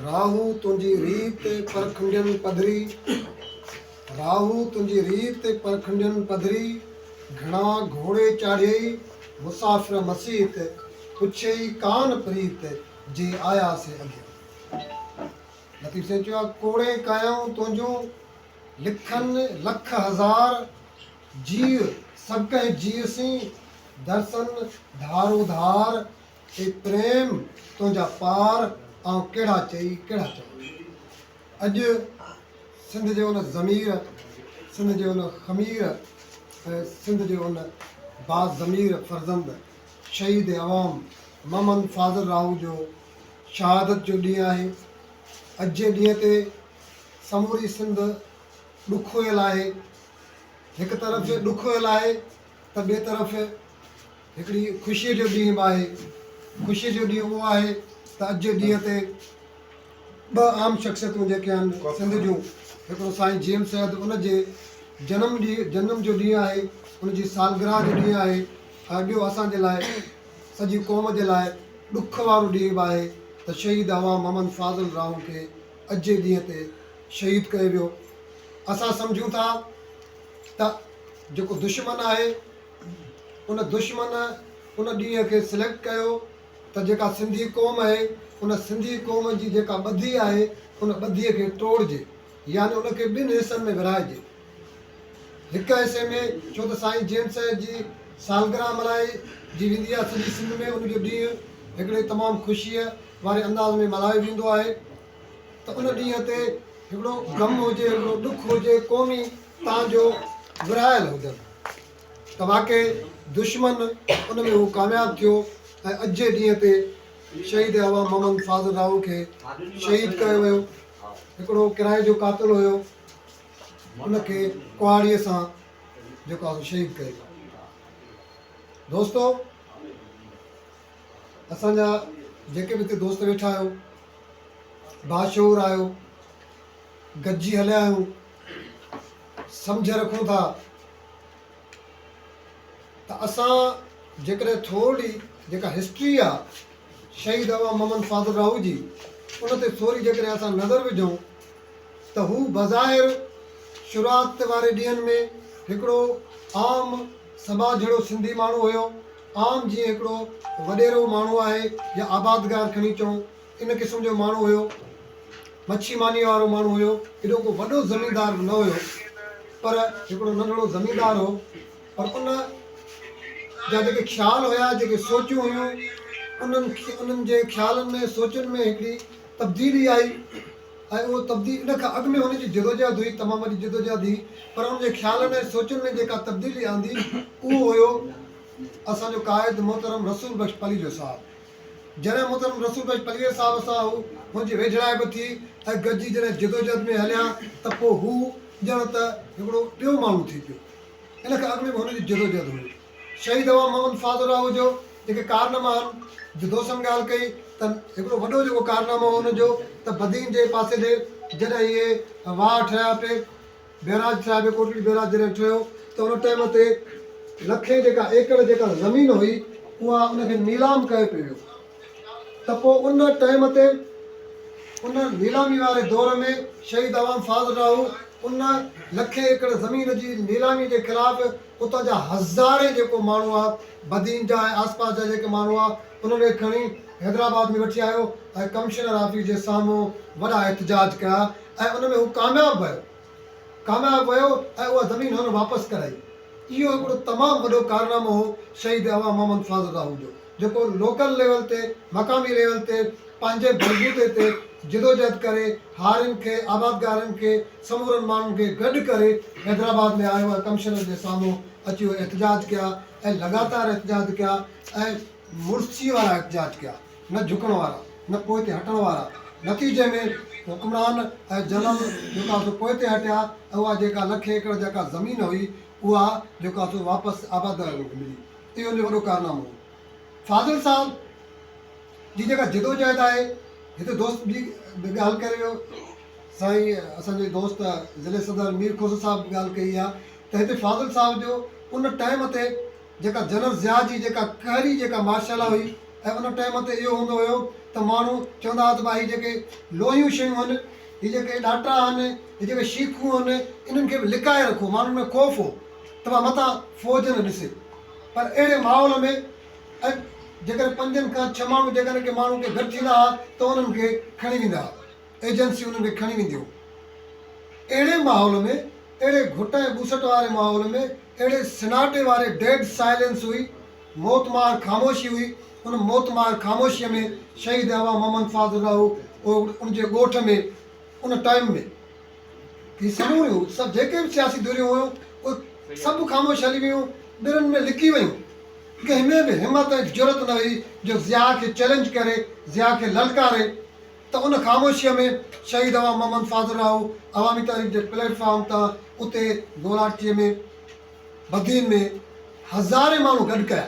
راهو تنهنجي ريت پرکنڊين پڌري، راهو تنهنجي ريت پرکنڊين پڌري، گهڻا گهوڙي چاڙهيئي مسافر مسيت، پڇيئي ڪان پريت، جي آيا سي اڳيان. لطيف سائين چيو آهي، ڪوڙي ڪايائون تنهنجون، لکن لک هزار، جيء سڀ ڪنهن جيء سين، درسن ڌارو ڌار، اي پريم تنهنجا پار، آئون ڪهڙا چئي ڪهڙا چوان. اڄ سنڌ جي ان ضمير، سنڌ جي ان خمير ۽ سنڌ جي ان باضمير فرزند شهيد عوام محمد فاضل راهو جو شهادت جو ڏينهن آهي. اڄ جي ڏينهن تي سموري سنڌ ڏکويل آهي. هڪ طرف ڏکويل آهي ته ٻئي طرف هڪڙي خوشيء جو ڏينهن به آهي. خوشيء جو ڏينهن اهو آهي ته اڄ جي ڏينهن تي ٻه اهم شخصيتون جيڪي آهن سنڌ جون، هڪڙو سائين جي ايم سيد ان جي جنم ڏينهن جنم جو ڏينهن آهي، ان جي سالگرهه جو ڏينهن آهي ۽ ٻيو اسان جي لاء سڄي قوم جي لاء ڏک وارو ڏينهن به آهي ته شهيد عوام محمد فاضل راهو کي اڄ جي ڏينهن تي شهيد ڪيو ويو. اسان سمجهون ٿا ته جيڪو دشمن آهي ان دشمن ان ڏينهن کي سليڪٽ ڪيو ته جيڪا سنڌي قوم اهي ان سنڌي قوم جي جيڪا ٻڌي آهي ان ٻڌي کي ٽوڙجي يعني ان کي ٻن حصن ۾ ورهائجي هڪ حصي ۾ ڇو ته سائين جي ايم سيد جي سالگرهه ملهائي جي ويندي آهي سڄي سنڌ ۾ ان جو ڏينهن هڪڙي تمام خوشيء واري انداز ۾ ملهايو ويندو آهي ته ان ڏينهن تي هڪڙو غم هجي هڪڙو ڏک هجي قومي تان جو ورهايل هجن ته واقعي دشمن ان ۾ هو ڪامياب ٿيو ۽ اڄ جي ڏينهن تي شهيد عوام محمد فاضل راهو کي شهيد ڪيو ويو هڪڙو ڪرائي جو قاتل هيو ان کي ڪهاڙي سان جيڪو آهي شهيد ڪيو ويو دوستو اسان جا جيڪي به هتي دوست ويٺا آهيو باشعور آهيو گڏجي هليا آهيون سمجهه رکون ٿا ته اسان جيڪڏهن ٿورڙي جيڪا هسٽري آ شهيد عوام محمد فاضل راهو جي ان تي ٿوري جيڪڏهن اسان نظر وجهون ته هو بظاهر شروعات واري ڏينهن ۾ هڪڙو عام سٻاجهڙو سنڌي ماڻهو هيو عام جيئن هڪڙو وڏيرو ماڻهو آهي يا آبادگار کڻي چئون ان قسم جو ماڻهو هيو. مڇي مانيء وارو ماڻهو هيو. ايڏو ڪو وڏو زميندار به نه هيو، پر هڪڙو ننڍڙو زميندار هو. پر ان جا جيڪي خيال هيا، جيڪي سوچون هيون، انهن انهن جي خيالن ۾ سوچن ۾ هڪڙي تبديلي آئي ۽ اهو تبديل ان کان اڳ ۾ هن جي جدوجهد هئي، تمام وڏي جدوجهد هئي، پر ان جي خيالن ۽ سوچن ۾ جيڪا تبديلي آندي، اهو هيو اسان جو قائد محترم رسول بخش پليجو صاحب. جڏهن محترم رسول بخش پليجي صاحب سان هو هن جي ويجهڙائپ ٿي ۽ گڏجي جڏهن جدوجهد ۾ هليا ته پوء هو ڄڻ ته هڪڙو ٻيو ماڻهو ٿي پيو. ان کان اڳ ۾ به هن جي جدوجهد هئي. شهيد عوام محمد فاضل راهو جو جيڪي ڪارناما آهن جو دوستن ڳالهه ڪئي ته هڪڙو وڏو جيڪو ڪارنامو هو هن جو ته بدين جي پاسي ڏي جڏهن اهي واهه ٺهيا پئي بئراج ٺهيا پئي ڪوٽڙي بئراج جڏهن ٺهيو ته ان ٽائيم تي لکين جيڪا ايڪڙ جيڪا زمين هئي اها ان کي نيلام ڪيو پئي ويو ته پوء ان ٽائيم تي ان نيلامي واري دور ۾ شهيد عوام فاضل راهو ان لکين ايڪڙ زمين جي نيلامي جي خلاف اتان جا هزارين جيڪو ماڻهو آ بدين جا ۽ آس پاس جا جيڪي ماڻهو آ انهن کي کڻي حيدرآباد ۾ وٺي آيو ۽ ڪمشنر آفيس جي سامهون وڏا احتجاج ڪيا ۽ ان ۾ هو ڪامياب ويو ڪامياب ويو ۽ اها زمين هن واپس ڪرائي. اهو هڪڙو تمام وڏو ڪارنامو هو شهيد عوام محمد فاضل راهو جو جيڪو لوڪل ليول تي مقامي ليول تي پنهنجي بلبوتي تي جدوجهد ڪري هارين کي آبادگارن کي سمورن ماڻهن کي گڏ ڪري حيدرآباد ۾ آيو ۽ ڪمشنر جي سامهون اچي اهي احتجاج ڪيا ۽ لڳاتار احتجاج ڪيا ۽ مڙسي وارا احتجاج ڪيا. نه جهڪڻ وارا، نه پوئتي هٽڻ وارا. نتيجي ۾ حڪمران ۽ جنرل جيڪو آ سو پوئتي هٽيا ۽ اها جيڪا لکين ايڪڙ جيڪا زمين هئي اها جيڪو آ سو واپس آبادگارن کي ملي. اهو ان جو وڏو ڪارنامو هو. فاضل صاحب جي جيڪا جدوجهد آهي هتي دوست ٻي به ڳالهه ڪري ويو سائين اسان جي دوست ضلعي صدر مير کوسو صاحب به ڳالهه ڪئي آ ته هتي فاضل صاحب جو ان ٽائيم تي جيڪا جنرل ضياء جي جيڪا قهري جيڪا مارشل لا هئي. ۽ ان ٽائيم تي اهو هوندو هيو ته ماڻهو چوندا هئا ته ڀاء هي جيڪي لوهيون شيون هن، هي جيڪي ڏاٽا هن، هي جيڪي شيخون هن، انهن کي به لڪائي رکو، ماڻهن ۾ خوف هو ته ڀاء متان فوج نه ڏسي. پر اهڙي ماحول ۾ ۽ جيڪڏهن پنجن کان ڇهه ماڻهو جيڪڏهن ڪي ماڻهو ڪي گڏ ٿيندا هئا ته انهن کي کڻي ويندا هئا، ايجنسيون انهن کي کڻي وينديون هيون. اهڙي ماحول ۾، اهڙي گهٽ ۽ ٻوسٽ واري ماحول ۾، اهڙي سناٽي واري ڊيڊ سائلينس هئي، موتمار خاموشي هئي، ان موتمار خاموشيء ۾ شهيد اعوان محمد فاضل راهو ان جي ڳوٺ ۾ ان ٽائيم ۾ هي سموريون سڀ جيڪي به سياسي ڌريون هيون اهي سڀ خاموش هلي ويون، ٻرن ۾ لڪي ويون، ڪنهن ۾ به همت ۽ جرئت نه هئي جو ضياء کي چئلينج ڪري، ضياء کي للڪاري ته ان خاموشيء ۾ شهيد اعوان محمد فاضل راهو عوامي تحريڪ جي پليٽ فارم تان اتي گولاڙچيء ۾ بدين ۾ هزارين ماڻهو گڏ ڪيا،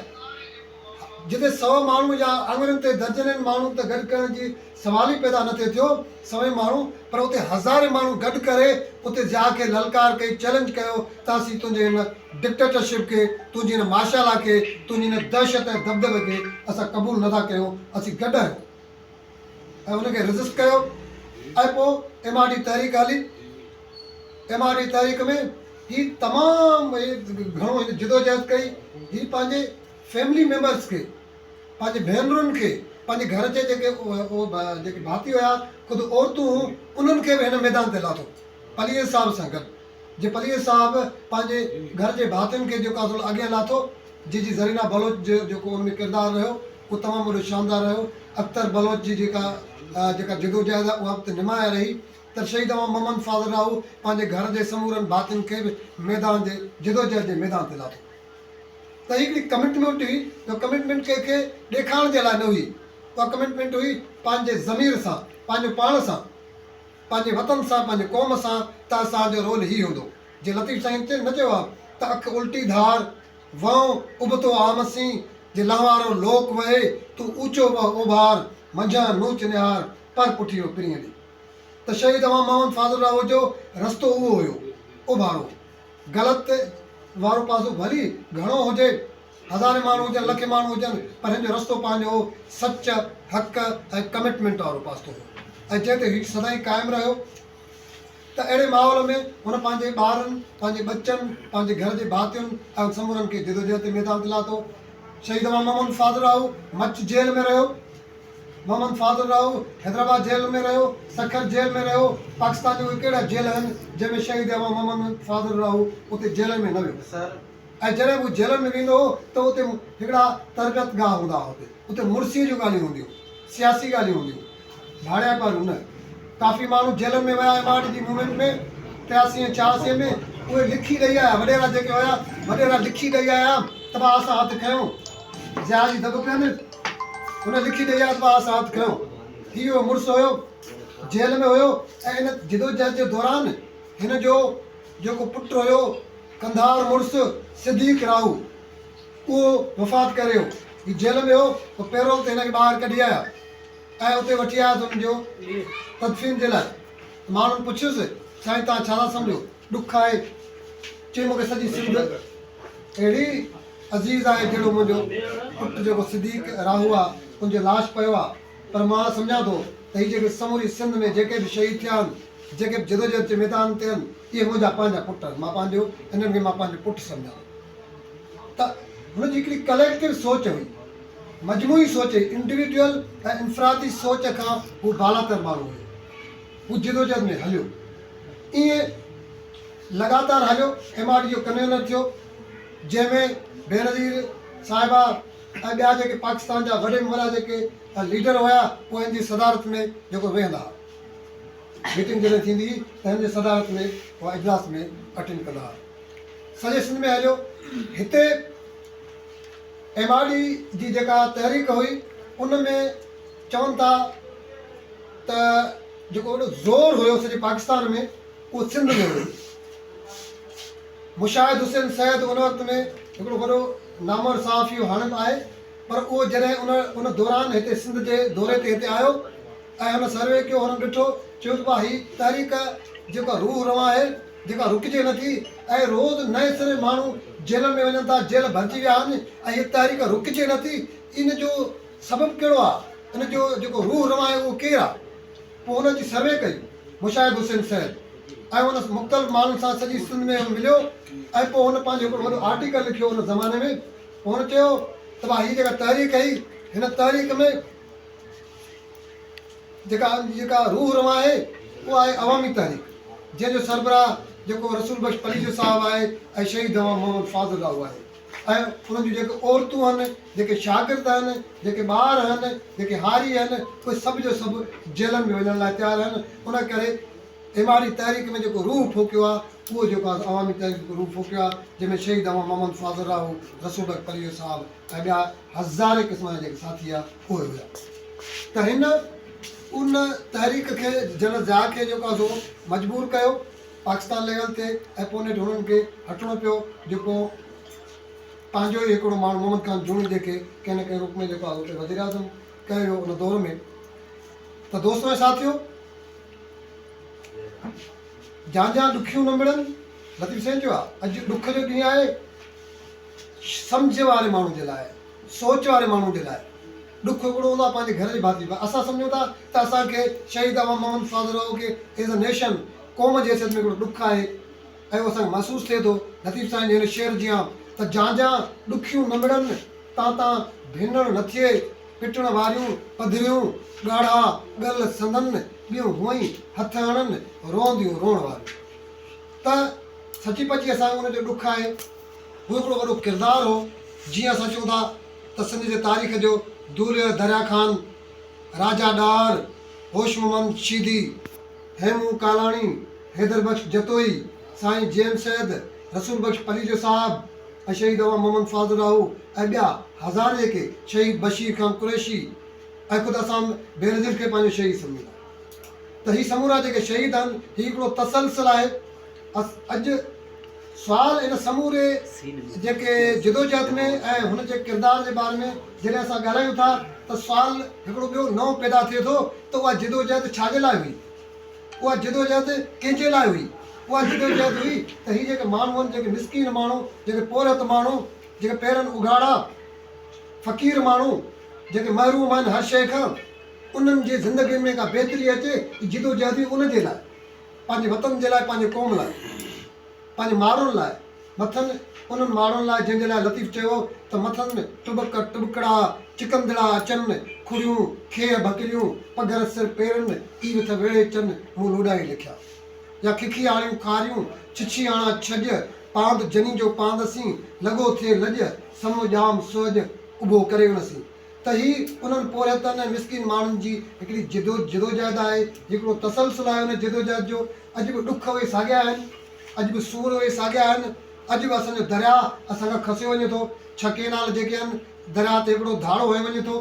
جتي سئو ماڻهو يا آڱرين تي درجنين ماڻهو ته گڏ ڪرڻ جي سوال ئي پيدا نه ٿئي ٿيو، سوين ماڻهو، پر اتي هزارين ماڻهو گڏ ڪري اتي ضياء کي للڪار ڪئي، چئلينج ڪيو ته اسين تنهنجي هن ڊڪٽيٽرشپ کي، تنهنجي هن مارشالا کي، تنهنجي هن دهشت ۽ دٻدٻي کي اسان قبول نه ٿا ڪيون، اسين گڏ آهيون. ۽ ان کي ريزسٽ ڪيو ۽ پوء ايم آر ڊي تحريڪ هلي. ايم آر ڊي تحريڪ ۾ هي تمام گهڻو هن جدوجهد ڪئي. هي پنهنجي فيملي ميمبرس کي، پنهنجي ڀينرن کي، پنهنجي گهر جي جيڪي جيڪي ڀاتي هيا، خود عورتون هيون، انهن کي به هن ميدان تي لاٿو پليجي صاحب سان گڏ. جي پليجي صاحب پنهنجي گهر جي ڀاتين کي جيڪو آهي سو اڳيان لاٿو. جي جي زرينا بلوچ جو جيڪو ان ۾ ڪردار رهيو اهو تمام وڏو شاندار رهيو. اختر بلوچ جي جيڪا جيڪا جدوجهد آهي اها به ته نمايان رهي. ته شهيد اوهان محمد فاضل راهو پنهنجي گهر جي سمورن ڀاتين کي به ميدان جي جدوجهد جي ميدان تي لاٿو ته هي هڪڙي ڪمٽمينٽ هئي جو ڪمٽمينٽ ڪنهن کي ڏيکارڻ جي لاء نه هئي اها ڪمٽمينٽ هئي پنهنجي ضمير سان پنهنجو پاڻ سان پنهنجي وطن سان پنهنجي قوم سان ته اسان جو رول هي هوندو جي لطيف سائين نه چيو آهي ته اک الٽي ڌار وئون ابتو عام سين جي لهوارو لوڪ وهي تون اوچو وه اوڀار منجهان نوچ نهار پر پٺيرو پرينء ڏي. ته شهيد اوهان محمد فاضل راهو جو رستو اهو هيو، اوڀارو، غلط وارو پاسو ڀلي گهڻو هجي، هزارين ماڻهو هجن، لکين ماڻهو هجن، پر هن جو رستو پنهنجو هو، سچ، حق ۽ ڪمٽمينٽ وارو پاستو هيو ۽ جنهن تي هي سدائين قائم رهيو ته اهڙي ماحول ۾ هن پنهنجي ٻارن، پنهنجي ٻچن، پنهنجي گهر جي ڀاتين ۽ سمورن کي جدوجهد تي ميدان تي لاٿو. شهيد اوهان محمد فاضل راهو مچ جيل ۾ رهيو. محمد فاضل راهو حيدرآباد جيل ۾ رهيو، سکر جيل ۾ رهيو، پاڪستان جون اهي ڪهڙا جيل آهن جنهن ۾ شهيد اوهان محمد فاضل راهو اتي جيلن ۾ نه ويو ۽ جڏهن به هو جيلن ۾ ويندو هو ته اتي هڪڙا تربيت گاهه هوندا هئا اتي اتي مڙسيء جون ڳالهيون هونديون سياسي ڳالهيون هونديون ڀاڙيائپ واريون نه ڪافي ماڻهو جيلن ۾ ويا ايم آر ڊي جي موومينٽ ۾ 83 ۽ 86 ۾ اهي لکي ڏئي آيا وڏيرا جيڪي هيا وڏيرا لکي ڏئي آيا ته ڀاء اسان هٿ کنيو ضياء جي دٻ پين هن لکي ڏئي آيا ته ڀاء اسان هٿ کنيو هي اهو مڙس هيو جيل ۾ هيو ۽ ان جدوجهد جي دوران هن جو جيڪو پٽ هيو ڪنڌار مڙس صديق راهو اهو وفات ڪري ويو هي جيل ۾ هو پوء پيرول تي هن کي ٻاهر ڪڍي آيا ۽ اتي وٺي آيس ان جو تدفين جي لاء. ماڻهن پڇيس، سائين توهان ڇا ٿا سمجهو؟ ڏک آهي؟ چي مون کي سڄي سنڌ اهڙي عزيز آهي جهڙو منهنجو پٽ جيڪو صديق راهو آ ان جو لاش پيو آ پر مان سمجهان ٿو ته هي جيڪي سموري سنڌ ۾ جيڪي به شهيد ٿيا آهن جيڪي به جدوجهد جي ميدان تي آهن اهي منهنجا پنهنجا پٽ آهن مان پنهنجو انهن کي مان پنهنجو پٽ سمجهان ٿو. ته هن جي هڪڙي ڪليڪٽو سوچ هئي، مجموعي سوچ هئي، انڊيوڊيول ۽ انفرادي سوچ کان هو بالاتر ماڻهو هيو. هو جدوجهد ۾ هليو. ائين لڳاتار هليو، ايم آر ڊي جو ڪنوينر ٿيو، جنهن ۾ بينظير صاحبه ۽ ٻيا جيڪي پاڪستان جا وڏي ۾ وڏا جيڪي ليڊر هيا، اهي هن جي صدارت ۾ جيڪو ويهندا هئا. ميٽنگ جڏهن ٿيندي هئي ته هن جي صدارت ۾ اها اجلاس ۾ اٽينڊ ڪندا هئا. سڄي سنڌ ۾ هليو. هتي ايم آر ڊي جي جيڪا تحريڪ هئي ان ۾ چون ٿا ته جيڪو وڏو زور هيو سڄي پاڪستان ۾ اهو سنڌ ۾ هيو. مشاهد حسين سيد ان وقت ۾ هڪڙو وڏو نامور صحافي هو هاڻي به آهي پر اهو جڏهن ان ان دوران هتي سنڌ جي دوري تي هتي آيو ۽ هن سروي ڪيو هن ڏٺو چيو ته ڀا هي تحريڪ جيڪا روح روان آهي جيڪا رڪجي نه ٿي ۽ روز نئين سري ماڻهو جيلن ۾ وڃن ٿا، جيل ڀرجي ويا آهن ۽ هيء تحريڪ رڪجي نه ٿي، ان جو سبب ڪهڙو آهي، ان جو جيڪو روح روان آهي اهو ڪير آهي؟ پوء هن جي سروي ڪئي مشاهد حسين سيد ۽ هن مختلف ماڻهن سان سڄي سنڌ ۾ هن مليو ۽ پوء هن پنهنجو هڪڙو وڏو آرٽيڪل لکيو ان زماني ۾ پوء هن چيو ته ڀاء هي جيڪا تحريڪ هئي هن تحريڪ ۾ جيڪا جيڪا روح روان آهي اها آهي عوامي تحريڪ جنهن جو سربراهه جيڪو رسول بخش پليجو صاحب آهي ۽ شهيد ديوان محمد فاضل راهو آهي ۽ انهن جون جيڪي عورتون آهن جيڪي شاگرد آهن جيڪي ٻار آهن جيڪي هاري آهن اهي سڀ جو سڀ جيلن ۾ وڃڻ لاء تيار آهن ان ڪري ايم آر ڊي تحريڪ ۾ جيڪو روح ڦوڪيو آهي اهو جيڪو آهي عوامي تحريڪ جيڪو روح ڦوڪيو آهي جنهن ۾ شهيد ديوان محمد فاضل راهو رسول بخش پليجو صاحب ۽ ٻيا هزارين قسم جا جيڪي ساٿي هئا اهي هيا ته هن ان تحريڪ کي جنرل ضياء کي جيڪو آهي سو مجبور ڪيو پاڪستان ليول تي ۽ پوء نيٺ هنن کي هٽڻو پيو جيڪو پنهنجو ئي هڪڙو ماڻهو محمد خان جوڻيجي کي ڪنهن نه ڪنهن روپ ۾ جيڪو آهي اتي وزيراعظم ڪيو ويو ان دور ۾ ته دوستو ۽ ساٿيو جان جان ڏکيون نه مڙن لطيف سائين چيو آهي اڄ ڏک جو ڏينهن آهي سمجهه واري ماڻهو جي لاء، سوچ واري ماڻهو جي لاء ڏک هڪڙو هوندو آهي پنهنجي گهر جي ڀاتي پر اسان سمجهون ٿا ته اسان کي شهيد اوهان محمد فاضل راهو کي ايز ا نيشن قوم جي حيثيت ۾ هڪڙو ڏک آهي ۽ اهو اسان کي محسوس ٿئي ٿو لطيف سائين جي هن شعر جيان ته جان جان ڏکيون نه مڙن تان تان ڀينڻ نه ٿئي پٽڻ واريون پڌريون ڳاڙها ڳل سندن ٻيون هونئن هٿ هڻن روئنديون روئڻ واريون ته سچي پچي اسان کي ان جو ڏک آهي. هو هڪڙو وڏو ڪردار هو. جيئن اسان چئون ٿا ته سنڌ جي تاريخ جو دولهه دريا خان، راجا ڏاهر، هوش محمد شيدي، هيمون ڪالاڻي، حيدر بخش جتوئي، سائين جي ايم سيد، رسول بخش پليجو صاحب ۽ شهيد اوهان محمد فاضل راهو ۽ ٻيا هزارين جيڪي شهيد بشير خان قريشي ۽ خود اسان بينظير کي پنهنجو شهيد سمجهون ٿا ته هي سمورا جيڪي شهيد آهن هي هڪڙو تسلسل آهي. اڄ سوال ان سموري جيڪي جدوجهد ۾ ۽ هن جي ڪردار جي باري ۾ جڏهن اسان ڳالهايون ٿا ته سوال هڪڙو ٻيو نئون پيدا ٿئي ٿو ته اها جدوجهد ڇا جي لاء هئي؟ اها جدوجهد ڪنهن جي لاء هئي؟ اها جدوجهد هئي ته هي جيڪي ماڻهو آهن، جيڪي مسڪين ماڻهو، جيڪي پورهيت ماڻهو، جيڪي پيرن اگهاڙا فقير ماڻهو، جيڪي محروم آهن هر شيء کان، انهن جي زندگين ۾ ڪا بهتري اچي، هي جدوجهد هئي ان جي لاء. پنهنجي وطن جي لاء، پنهنجي قوم لاء، پنهنجي ماڻهن لاء، مٿن انهن ماڻهن لاء جنهن جي لاء لطيف چيو ته مٿن ٽٻڪ ٽٻڪڙا، چڪندڙا اچن، کڙيون، کيهه ڀڪريون، پگهر سر پيرن، اي وٿ ويڙهيچن، مون لوڏائي لکيا. يا ککي آڻيون کاريون، ڇڇي آڻا ڇڄ، پاند جني جو پاند سين، لڳو ٿئي لڄ، سمو ڄام سهڄ، اڀو ڪري ان سين. ته هي انهن پورهيتن ۽ مسڪين ماڻهن جي هڪڙي جدوجهد آهي، هڪڙو تسلسل آهي ان جدوجهد جو، اڄ به ڏک اهي ساڳيا آهن، اڄ به سور اهي ساڳيا آهن، اڄ به اسان جو درياهه اسان کان کسيو وڃي ٿو، ڇهه ڪينال جيڪي آهن درياهه تي هڪڙو ڌاڙو هنيو وڃي ٿو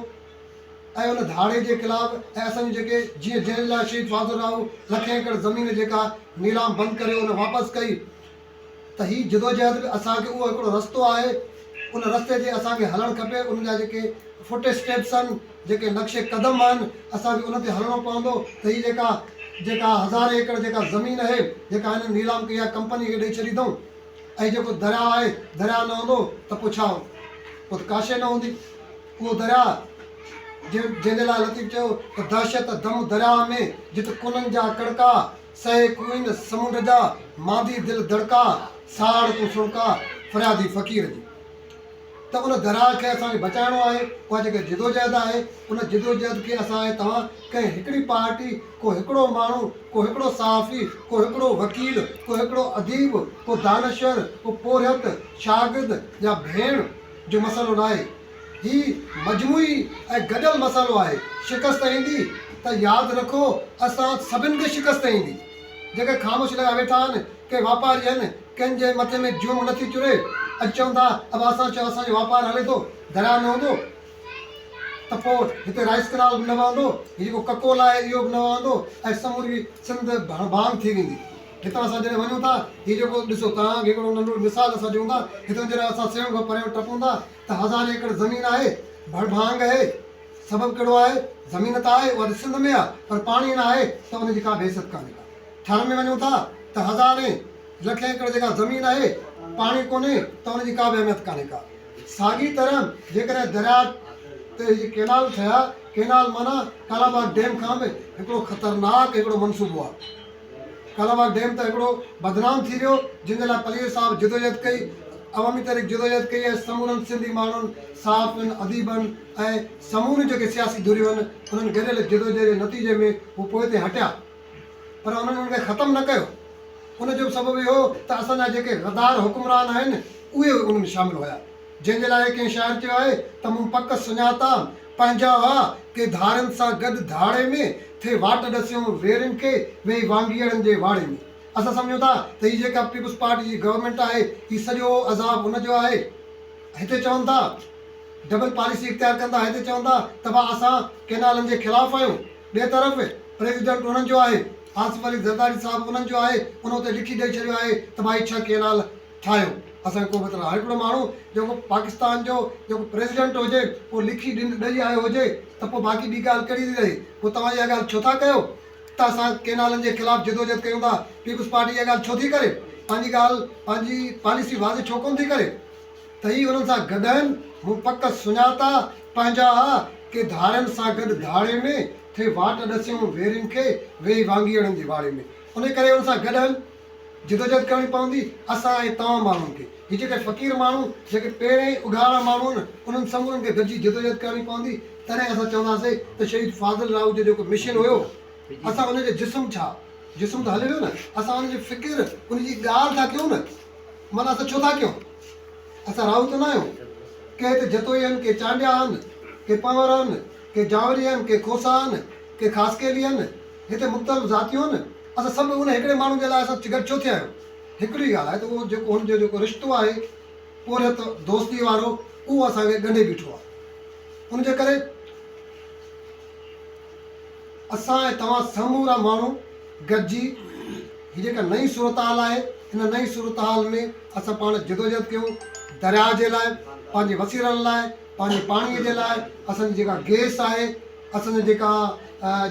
۽ ان ڌاڙي جي خلاف ۽ اسان جون جيڪي جيئن جنهن لاء شهيد فاضل راهو لکين ايڪڙ زمين جيڪا نيلام بند ڪري ان واپس ڪئي ته هي جدوجهد به اسان کي اهو هڪڙو رستو آهي ان رستي تي اسان کي هلڻ کپي ان جا جيڪي فوٽ اسٽيپس آهن جيڪي نقش قدم آهن اسان کي ان تي هلڻو پوندو ته هي جيڪا جيڪا هزارين ايڪڙ جيڪا زمين آهي جيڪا هنن نيلام ڪئي آهي ڪمپني کي ڏئي ڇڏي اٿئون ۽ جيڪو درياء آهي درياء نه هوندو ته پوء ڇا هوندو پوء ته ڪا شيء نه هوندي اهو درياء جنهن جي لاء لطيف چيو ته دهشت دم درياء ۾ جت ڪنن جا ڪڙڪا سهي ڪوئن سمنڊ جا، ماندي دل دڙڪا، ساڙ تون سڻڪا، فريادي فقير جي. ته ان درياء کي اسان کي بچائڻو آهي، اها جيڪا جدوجهد آهي، ان جدوجهد کي اسان ۽ توهان ڪنهن هڪڙي پارٽي، ڪو هڪڙو ماڻهو، ڪو هڪڙو صحافي، ڪو هڪڙو وڪيل، ڪو هڪڙو اديب، ڪو دانشور، ڪو پورهيت، شاگرد يا ڀيڻ جو مسئلو ناهي. هي مجموعي ۽ گڏيل مسئلو آهي، شڪست ايندي ته ياد رکو اسان سڀن کي شڪست ايندي، جيڪي خاموش لڳا ويٺا آهن، ڪي واپاري آهن، ڪن جي مٿي ۾ جوم نٿي چري، اڄ چون ٿا ابا اسان چيو اسان جو واپار هلي ٿو، درياء نه هوندو ته پوء هتي رائيس ڪئنال به نه وهندو، هي جيڪو ڪڪول آهي اهو به نه وهندو ۽ سموري سنڌ ڀاڱ ٿي ويندي. هتان اسان جڏهن وڃون ٿا هي جيڪو ڏسو توهان کي هڪڙو ننڍڙو مثال اسان ڏيون ٿا، هتان جڏهن اسان سيوهڻ کان پريان ٽپون ٿا ته هزارين ايڪڙ زمين آهي، ڀڙڀانگ اهي، سبب ڪهڙو آهي؟ زمين ته آهي، اها ته سنڌ ۾ آهي، پر پاڻي نه آهي ته ان جي ڪا به حيثيت ڪانهي ڪا. ٿر ۾ وڃون ٿا ته هزارين، لکين ايڪڙ جيڪا زمين آهي، پاڻي ڪونهي ته ان جي ڪا به اهميت ڪانهي ڪا. ساڳي طرح جيڪڏهن درياء ته هي جي ڪينال ٺهيا، ڪينال معنيٰ ڪالاباغ ڊيم کان به هڪڙو خطرناڪ هڪڙو منصوبو آهي. ڪالاباغ ڊيم ته هڪڙو بدنام ٿي ويو، جنهن جي لاء پليجي صاحب جدوجهد ڪئي، عوامي تحريڪ جدوجهد ڪئي ۽ سمورن سنڌي ماڻهن، صحافين، اديبن ۽ سموريون جيڪي سياسي ڌريون آهن، انهن گڏيل جدوجهد جي نتيجي ۾ هو پوئتي هٽيا. پر انهن ان کي ختم نه ڪيو. ان جو به سبب اهو هو ته اسان جا جيڪي غدار حڪمران آهن، اهي ان ۾ شامل هيا. جنهن جي لاء ڪنهن شاعر چيو آهي ته مون پڪ سڃاتا، پنهنجا هئا، ڪي ڌارين سان گڏ ڌاڙي ۾، ٿي واٽ ڏسيون ويرين کي، ويهي وانگيئڙن جي واڙي ۾. اسان سمجهون ٿا ته هي جيڪا پيپلز پارٽي جي گورنمينٽ آهي، هي سڄو عذاب ان جو آهي. هتي چون ٿا ڊبل پاليسي اختيار ڪن ٿا، هتي چون ٿا ته ڀا اسان ڪينالن جي خلاف آهيون، ٻئي طرف پريزيڊنٽ انهن جو آهي، آصف علي زرداري صاحب انهن جو آهي، ان اتي لکي ڏئي ڇڏيو آهي ته ڀائي ڇهه ڪينال ٺاهيو، اسان کي ڪو به اعتراض. هاڻي هڪڙو ماڻهو جيڪو پاڪستان جو جيڪو پريزيڊنٽ هجي اهو لکي ڏئي آيو هجي ته پوء باقي ٻي ڳالهه ڪهڙي ٿي رهي؟ پوء توهان اها ڳالهه ڇو ٿا ڪيو ته اسان ڪينالن جي خلاف جدوجهد ڪيون ٿا؟ پيپلز پارٽي اها ڳالهه ڇو ٿي ڪري؟ پنهنجي ڳالهه پنهنجي پاليسي واضح ڇو ڪونه ٿي ڪري؟ ته هي انهن سان گڏ آهن، مون پڪ سڃاتا، پنهنجا ها، ڪي ڌارين سان گڏ ڌاڙي ۾، ٿي واٽ ڏسيون ويرين کي، ويهي وانگيئڙن جي واڙي ۾. انهي ڪري انهن سان گڏ آهن. جدوجهد ڪرڻي پوندي اسان ۽ توهان ماڻهن کي. هي جيڪي فقير ماڻهو، جيڪي پيرين اگهاڙا ماڻهو آهن، انهن سمورن کي گڏجي جدوجهد ڪرڻي پوندي، تڏهن اسان چونداسين ته شهيد فاضل راهو جو جيڪو مشن هيو، اسان ان جو جسم ڇا، جسم ته هليو ويو نه، اسان ان جي فڪر، ان جي ڳالهه ٿا ڪيون نه. معنيٰ اسان ڇو ٿا ڪيون؟ اسان راهو ته نه آهيون. ڪي هتي جتوئي آهن، ڪي چانڊيا آهن، ڪي پنهور آهن، ڪي جانوري آهن، ڪي کوسا آهن، ڪي خاصخيلي آهن. هتي مختلف ذاتيون آهن. اسان سڀ ان هڪڙي ماڻهو جي لاء اسان گڏ ڇو ٿيا آهيون؟ هڪڙي ڳالهه آهي ته اهو جيڪو هن جو جيڪو رشتو آهي پورهيت دوستيء وارو اهو اسان کي ڳنڍي بيٺو آهي. ان جي ڪري اسان ۽ توهان سمورا ماڻهو گڏجي هي جيڪا نئين صورتحال آهي ان نئين صورتحال ۾ اسان پاڻ جدوجهد ڪيون درياء جي لاء پنهنجي وسيلن لاء پنهنجي پاڻي جي لاء اسان جي جيڪا گيس آهي اسان جي جيڪا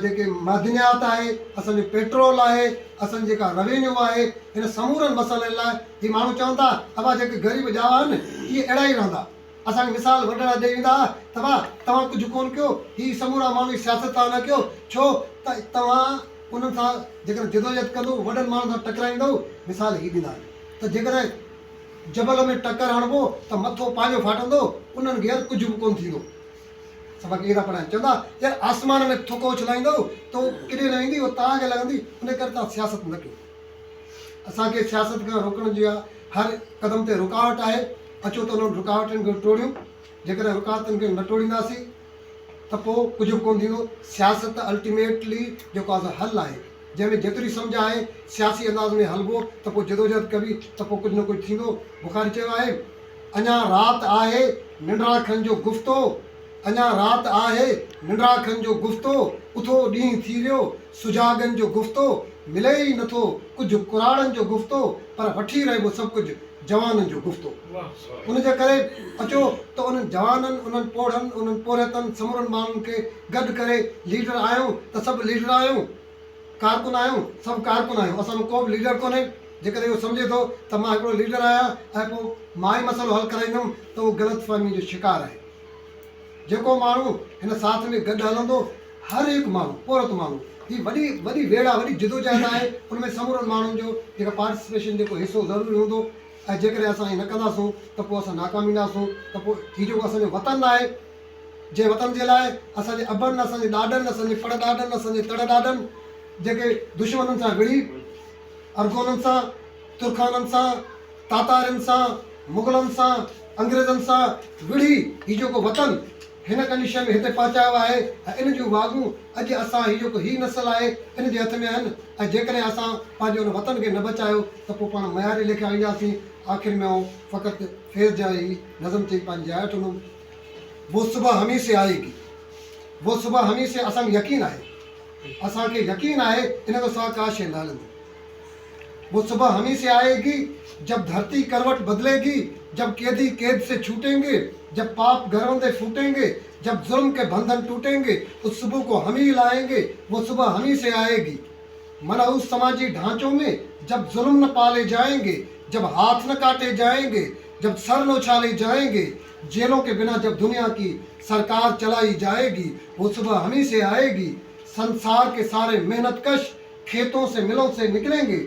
جيڪي معدنيات آهي اسان جو پيٽرول آهي اسان جي جيڪا روينيو آهي ان سمورن مسئلن لاء هي ماڻهو چون ٿا ابا جيڪي غريب ڄاوا آهن اهي اهڙا ئي رهندا اسان کي مثال وڏڙا ڏئي ويندا ها ته ڀاء توهان ڪجهه ڪونه ڪيو، هي سمورا ماڻهو هي سياست توهان نه ڪيو، ڇو ته توهان انهن سان جيڪڏهن جدوجهد ڪندو، وڏن ماڻهن سان ٽڪرائيندؤ، مثال هي ڏيندا آهن ته جيڪڏهن جبل ۾ ٽڪر هڻبو ته مٿو پنهنجو ڦاٽندو، انهن کي يار ڪجهه به ڪونه ٿيندو. سبق ائين ٿا پڙهائين، چوندا يار آسمان ۾ ٿڪ اڇلائيندؤ ته اهو ڪڏي نه ويندي، اهو توهان کي لڳندي، ان ڪري توهان سياست نه ڪيو. اسان کي سياست کان روڪڻ جي هر قدم تي رڪاوٽ آهي، اچو ته انهن رڪاوٽن کي ٽوڙيون، جيڪڏهن رڪاوٽن کي نه ٽوڙينداسين ته پوء ڪجهه به ڪونه ٿيندو، سياست الٽيميٽلي جيڪو آهي سو حل آهي، جنهن ۾ جيتري سمجهه آهي سياسي انداز ۾ هلبو ته پوء جدوجهد ڪبي ته پوء ڪجهه نه ڪجهه ٿيندو، بخاري چيو آهي، اڃا رات آهي ننڊاکن جو گفتو، اڃا رات آهي ننڊاکن جو گفتو، اٿو ڏينهن ٿي ويو سجاڳن جو گفتو، ملي ئي نٿو ڪجهه ڪراڙن جو گفتو، پر وٺي رهبو سڀ ڪجهه جوانن جو گفتو. ان جي ڪري اچو ته انهن جوانن، انهن پوڙهن، انهن پورهيتن، سمورن ماڻهن کي گڏ ڪري ليڊر آهيون ته سڀ ليڊر آهيون. ڪارڪن آهيون، سڀ ڪارڪن آهيون، اسان ۾ ڪو به ليڊر ڪونهي، جيڪڏهن اهو سمجهي ٿو ته مان هڪڙو ليڊر آهيان ۽ پوء مان ئي مسئلو حل ڪرائيندم ته اهو غلط فهمي جو شڪار آهي. جيڪو ماڻهو هن ساٿ ۾ گڏ هلندو، هر هڪ ماڻهو، پورهيت ماڻهو، هي وڏي وڏي ويڙهه آهي، وڏي جدوجهد آهي، ان ۾ سمورن ماڻهن جو جيڪا پارٽيسپيشن جيڪو حصو ضروري هوندو ۽ جيڪڏهن اسان ائين نه ڪنداسون ته پوء اسان ناڪام وينداسون ته پوء هي جيڪو اسان جو وطن آهي، جنهن وطن جي لاء اسان جي ابن، اسان جي ڏاڏن، اسان جي پڙ ڏاڏن، اسان جي تڙ ڏاڏن جيڪي دشمنن سان وڙهي، ارغونن سان، ترخانن سان، تاتارين سان، مغلن سان، انگريزن سان وڙهي هي جيڪو وطن هن ڪنڊيشن ۾ هتي پهچايو آهي ۽ ان جون واڳون اڄ اسان هي جيڪو هي نسل آهي ان جي هٿ ۾ آهن ۽ جيڪڏهن اسان پنهنجي ان وطن کي نه بچايو ته پوء پاڻ مياري ليکيا وينداسين. آخر ۾ آئون فقط فيض جا هي نظم چئي پنهنجي جاء وٺندم. وہ صبح همين سي آئي گي وہ صبح همين سي اسان کي يقين آهي اسان کي يقين آهي ان کان سواء ڪا شيء نه هلندي وہ صبح همين سي آئي گي جب ڌرتي ڪروٽ بدلي گي جب قيدي قيد سي ڇوٽين گي جب پاپ گروندي ڦوٽين گي جب ظلم ڪي بنڌن ٽوٽين گي اس صبح ڪو هم ئي لائين گي وہ صبح همين سي آئي گي منحوس سماجي ڍانچو ۾ جب ظلم نه پالي جائين گي جب هاٿ نه ڪاٽي جائين گي جب سر نه اڇالي جائين گي، جيلون ڪي بنا جب دنيا ڪي سرڪار چلائي جائي گي، وو صبح همي سي آئي گي، سنسار ڪي ساري محنت ڪش کيتون سي ملون سي نڪلين گي،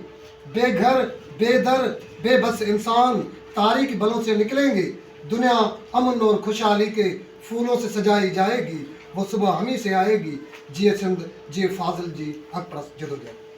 بي گهر، بي در، بي بس انسان تاريڪ بلون سي نڪلين گي، دنيا امن اور خوشحالي ڪي ڦولون سي سجائي جائي گي، وو صبح همي سي آئي گي، جيئي سنڌ، جيئي فاضل جي حق پرست جدوجهد.